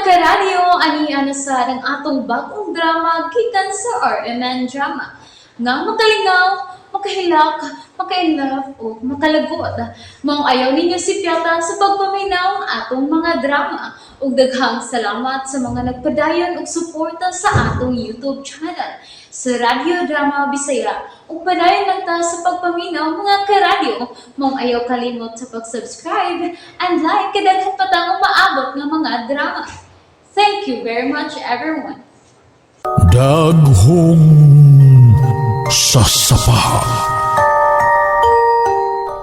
Karadyo, ani ana sa ang atong bagong drama gikan sa RMN Drama. Nga makalingaw, makahilak, maka-inlove o makalagot. Maong ayaw ninyo sipyata sa pagpaminaw ang atong mga drama. Ug daghang salamat sa mga nagpadayon og suporta sa atong YouTube channel sa Radyo Drama Bisaya. Ug padayon lang ta sa pagpaminaw, mga karadyo. Maong ayaw kalimot sa pag-subscribe and like kay daghan pa tang umaabot nga mga drama. Thank you very much, everyone. Daghong sasapa.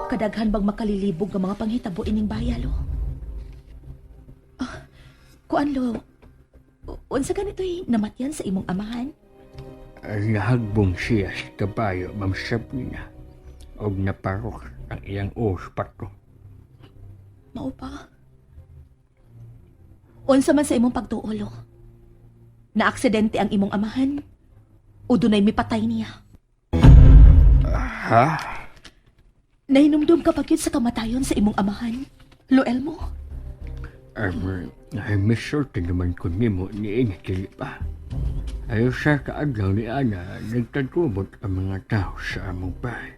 Kadaghan bang makalilibog nga mga panghitabo ining baya, Lo? Ah, kuan, Lo. Unsa ganito'y namatyan sa imong amahan? Nahagbong siya sa kabayo, Ma'am Sabrina. Og naparok ang iyang uos pato. Mao pa. Unsa man sa imong pagtuo, Lo? Naaksidente ang imong amahan? O dunay mipatay niya? Ha? Nahinumdum ka pa gyud sa kamatayon sa imong amahan, Lo Elmo? Ay, misulti naman ko nimo ni dili pa. Ayo sa kaadlaw ni Ana, nagtagubot ang mga tao sa among bahay.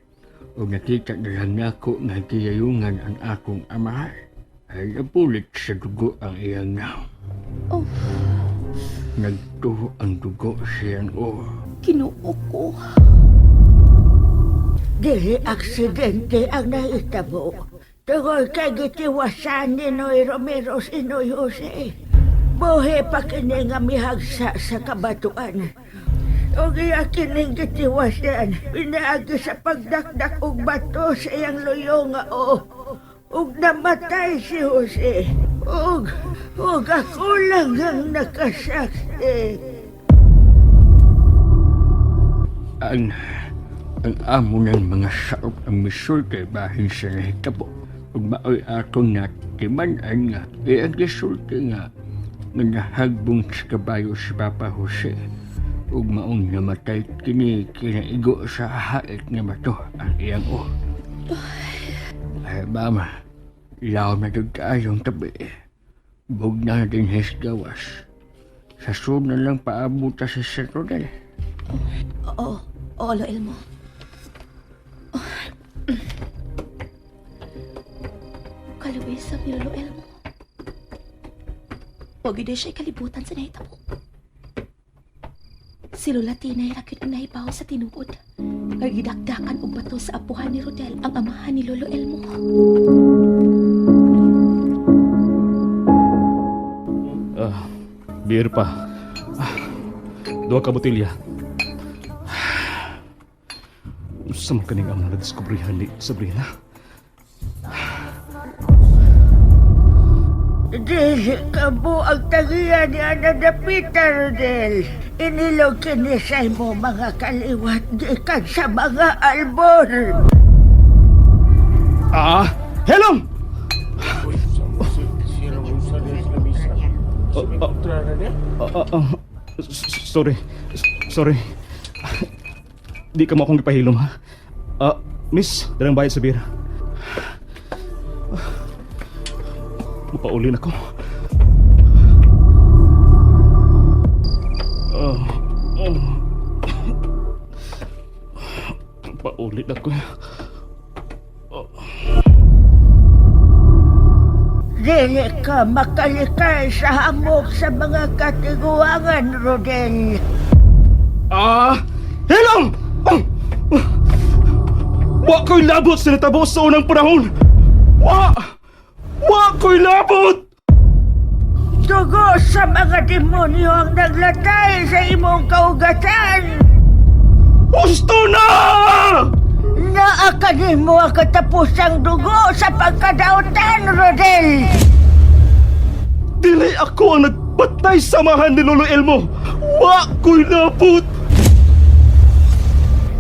O nakita na lang nako nga giyayungan ang akong amahan. Ay napulit sa dugo ang iyang naw. Oh. Nagtuho ang dugo sa iyang ulo. Kinuo ko. Dili aksidente ang nahitabo. Tungod kay gitiwasan ni Noy Romero si Noy Jose. Buhi pa kini nga mihagsa sa kabatuan. Ug iya kining gitiwasan, pinaagi sa pagdakdak og bato sa iyang luyo nga o. Ug namatay si Jose. Ug ako lang ang nakasaksi. Ang amo ng mga saop ang misulti bahin sa nahitabo. Ug maoy akong natiman-an nga iyang gisulti nga nga nahagbong sa kabayo si Papa Jose. Ug maong namatay kini kinaigo sa hait nga bato ang iyang ulo. Ay, mama, ilaw na jud kaayong tabi. Bugna na din his gawas. Sa sunod na lang paabot ta sa Sir Rodel. Oo, oo, Lo Elmo. Oh. Kaluwis sa ni Lolo Elmo. Huwag yun siya kalibutan sa nahitabo. Si Lola Tina rakit ang nahibaw sa tinuod. Nga gidakdakan og bato sa apuhan ni Rodel ang amahan ni Lolo Elmo. Ah, beer pa. Ah, duha ka botelya. Unsa man kaning among nadiskubrihan ni Sabrina? Dili ka mo ang tagiya ni Ana Dapita, Rodel. Inilog kini sa imo mga kaliwat gikan sa mga albor. Ah, helong! Ah, sorry. Sorry. Di ka mo akong gipahilom, ha? Ah, miss, dalang bayad sa beer. Mapaulin ako. Ah. Paulin ako. Dili ka makalikay sa hamok sa mga katiguangan, Rodel. Ah! Helong! Ah! Wa ko'y labot sa natabo sa unang panahon! Wa! Wa ko'y labot! Dugo sa mga demonyo ang naglatay sa imong kaugatan. Gusto na! Naa kanimo ang katapusang dugo sa pagkadautan, Rodel. Dili ako ang nagpatay sa amahan ni Lolo Elmo! Wa ko'y labot!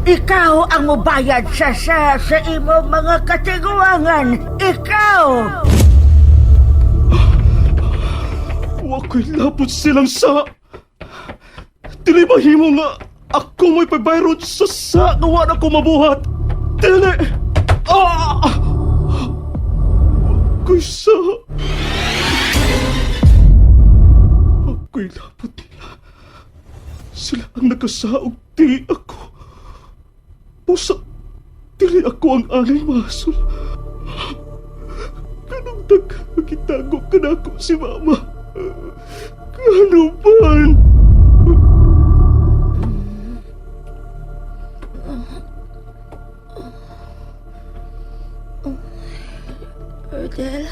Ikaw ang mubayad sa imong mga katiguangan. Ikaw! Wa ko'y labot silang sa... Dili mahimo nga ako mo'y pabayron sa nga wa na ko mabuhat! Dili! Ah! Wa ko'y sa... Ang nakasaog dili ako. Busa, dili ako ang angay mahasol. Kanong daghan magitago ka na ako si mama. Kano ba? Rodel?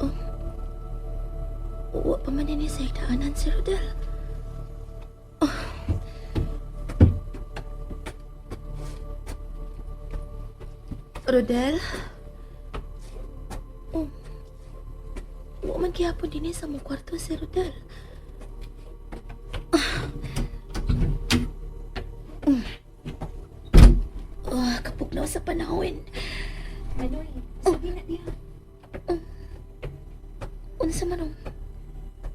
Oh. Wa pa man ini sa daanan si Rodel. Oh. Rodel? Oh. Wa man gihapon dinhi sa mong kwarto si Rodel. Ah, kapugnaw sa panahon. Manoy, sabi na diha. Unsa man ang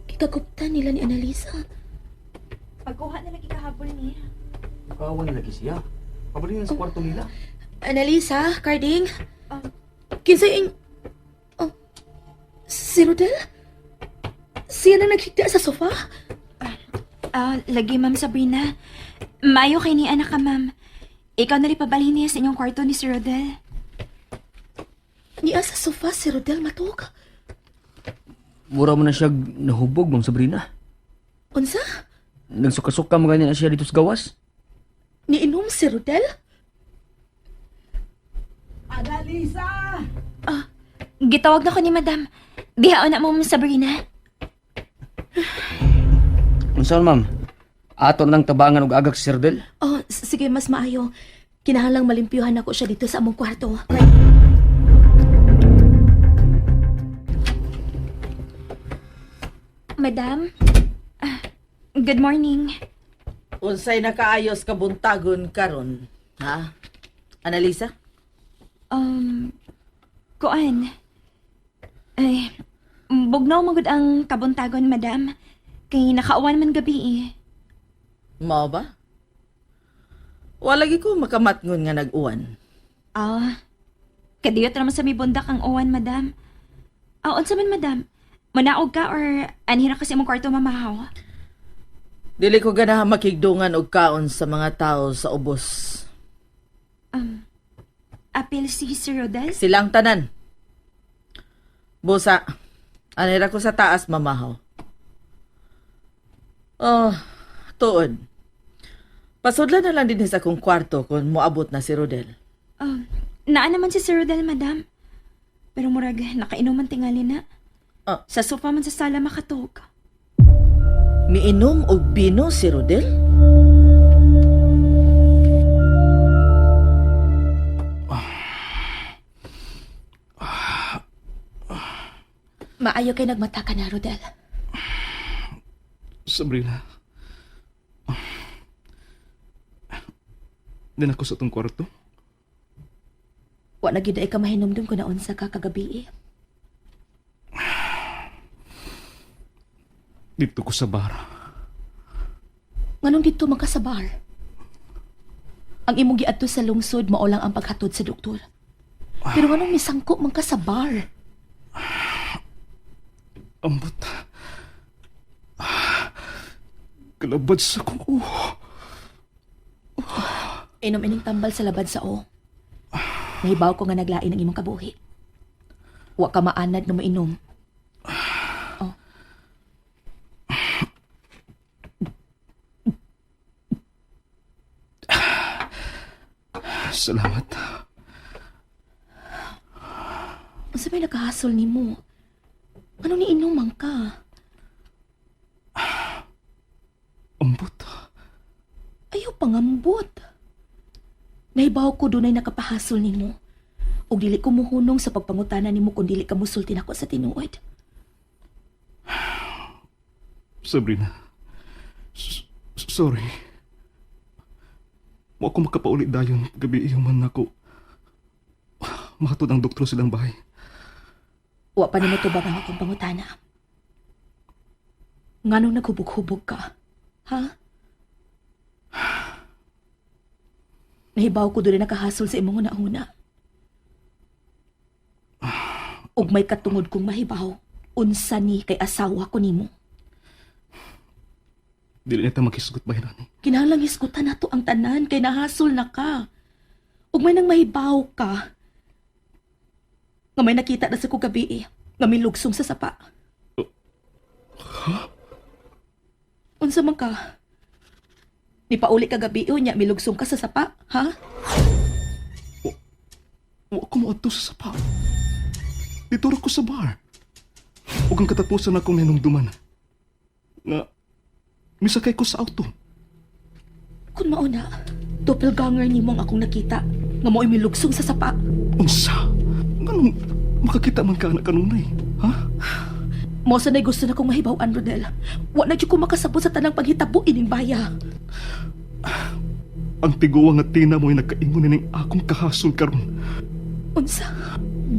gikaguptan nila ni Annalisa? Pagkuha na lagi kahabol niya. Kawan lagi siya. Pabalik na sa kwarto nila. Annalisa, Carding? Um, Kinsa ing... Oh, si Rodel? Siya na naghigda sa sofa? Ah, lagi Ma'am Sabrina. Mayo kay ni anak ka, Ma'am. Ikaw na rin pabalhin niya sa inyong kwarto ni Sir Rodel. Niya sa sofa si Rodel matug. Mura mo na siya nahubog, Ma'am Sabrina. Unsa? Nagsuka-suka mo ganyan na siya dito sa gawas. Niinom si Rodel? Analisa! Gitawag na ko ni Madam. Dihaon na mo, Ma'am Sabrina. Unsa man, ma'am? Ato na lang tabangan og agak si Sir Del. Oh, sige, mas maayo. Kinahanglang malimpyuhan ako siya dito sa among kwarto. Madam? Ah, good morning. Unsay nakaayos ka buntagon karon, ha? Analisa? Kuan. Ay, bugnaw magud ang kabuntagon, Madam. Kay nakauwan man gabi eh. Mao ba? Wala lagi ko makamatngon nga nag-uwan. Ah, kadiyot naman sa may bundak ang uwan, Madam. Ah, unsa man, Madam? Manaog ka or anhira kasi imong kwarto mamahaw? Dili ko ganahan makigdungan og kaon sa mga tao sa ubos. Apil si Sir Rodel? Silang tanan. Busa, anira ko sa taas mamahaw. Oh, tuod. Pasudlan na lang din sa akong kwarto kung moabot na si Rodel. Um, naa naman si Sir Rodel, Madam. Pero murag, nakainom man tingali na. Ah. Sa sofa man sa sala makatog. Miinom og bino si Rodel? Maayo kay nagmata ka na, Rodel. Sabrina. Din ako sa itong kwarto. Wa na gyud ay ka mahinumdum kung naunsa ka kagabi eh. Dito ko sa bar. Nganong dito man ka sa bar? Ang imong giadto sa lungsod mao lang ang paghatod sa doktor. Pero nganong misangko man ka sa bar? Ambot. Kalabad sa kong uho. Inom ining tambal sa labad sa o. Nahibaw ko nga naglain ang imong kabuhi. Wa ka maanad nga mainom. Oh. Salamat. Unsa may nakahasol nimo? Ano ni inom man ka? Ambot. Ayaw pangambot. Nahibaw ko dunay nakapahasol nimo. Og dili ko muhunong sa pagpangutana nimo kung dili ka musulti nako sa tinuod. Sabrina. Sorry. Mo ako makapauli dayon gabi iyo man nako. Mahatod ang doktor silang bahay. Wa pa nimo tubag ang akong pangutana. Nganong naghubog-hubog ka? Ha? Nahibaw ko doon nakahasol sa imong una-una. Ug may katungod kong mahibaw, unsa ni kay asawa ko nimo. Dili na ta maghisgot ba ani? Kinahanglang hisgutan nato ang tanan kay nahasol na ka. Ug may nang mahibaw ka. Nga may nakita na sa kugabi eh, nga may lugsong sa sapa. Unsa man ka? Nipauli ka gabi unya, may lugsong ka sa sapa, ha? Wa ko moadto sa sapa. Dito ra ko sa bar. Ug ang katapusan akong hinumduman. Nga misakay ko sa auto. Kung mauna, doppelganger nimo ang akong nakita nga mo'y may lugsong sa sapa. Unsa? Nganong makakita man ka na kanunay? Ha? Mo sa nay gusto na kong mahibaw-an, Rodel. Wa na jud ko makasabot sa tanang panghitabo ining baya. Ang tiguang nga tina mo'y nagkaingon nining akong kahasol karon. Unsa?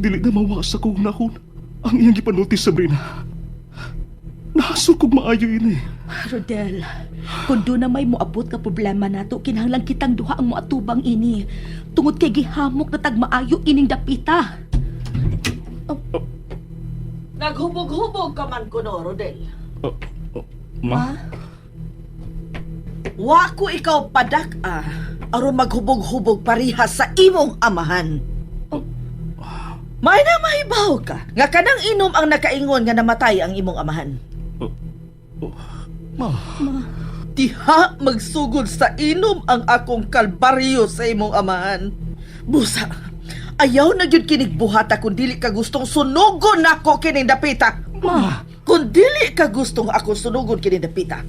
Dili na mawa sa kong nahon. Ang iyang gipanulti, Sabrina. Nahasol kog maayo ini. Rodel, kung doon na may moabot ka problema nato, kinahanglan kitang duha ang moatubang ini. Tungod kay gihamok na tagmaayo ining dapita. Naghubog-hubog ka man kuno, Rodel. Oh, oh, ma? Wa ko ikaw padak ah, aron maghubog-hubog pareha sa imong amahan. May na mahibaw ka nga kanang inom ang nakaingon nga namatay ang imong amahan. Ma? Diha magsugod sa inom ang akong kalbaryo sa imong amahan. Busa, ayaw na gyud kinig buhata kung dili ka gustong sunugon nako kining dapita. Ma! Kung dili ka gustong ako sunugon kining dapita.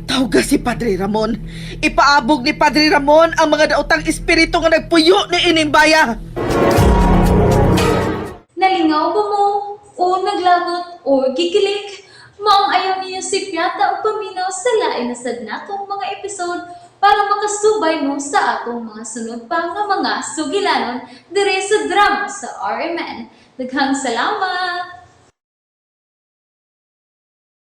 Tawga si Padre Ramon. Ipaabog ni Padre Ramon ang mga daotang espiritu nga nagpuyo ni ining baya. Nalingaw ba mo? O naglagot o gikilig? Maong ayaw niyo si Piata o paminaw sa lain na sad natong mga episode para makasubay mo sa atong mga sunod pa nga mga sugilanon dire sa drama sa RMN. Daghang salamat!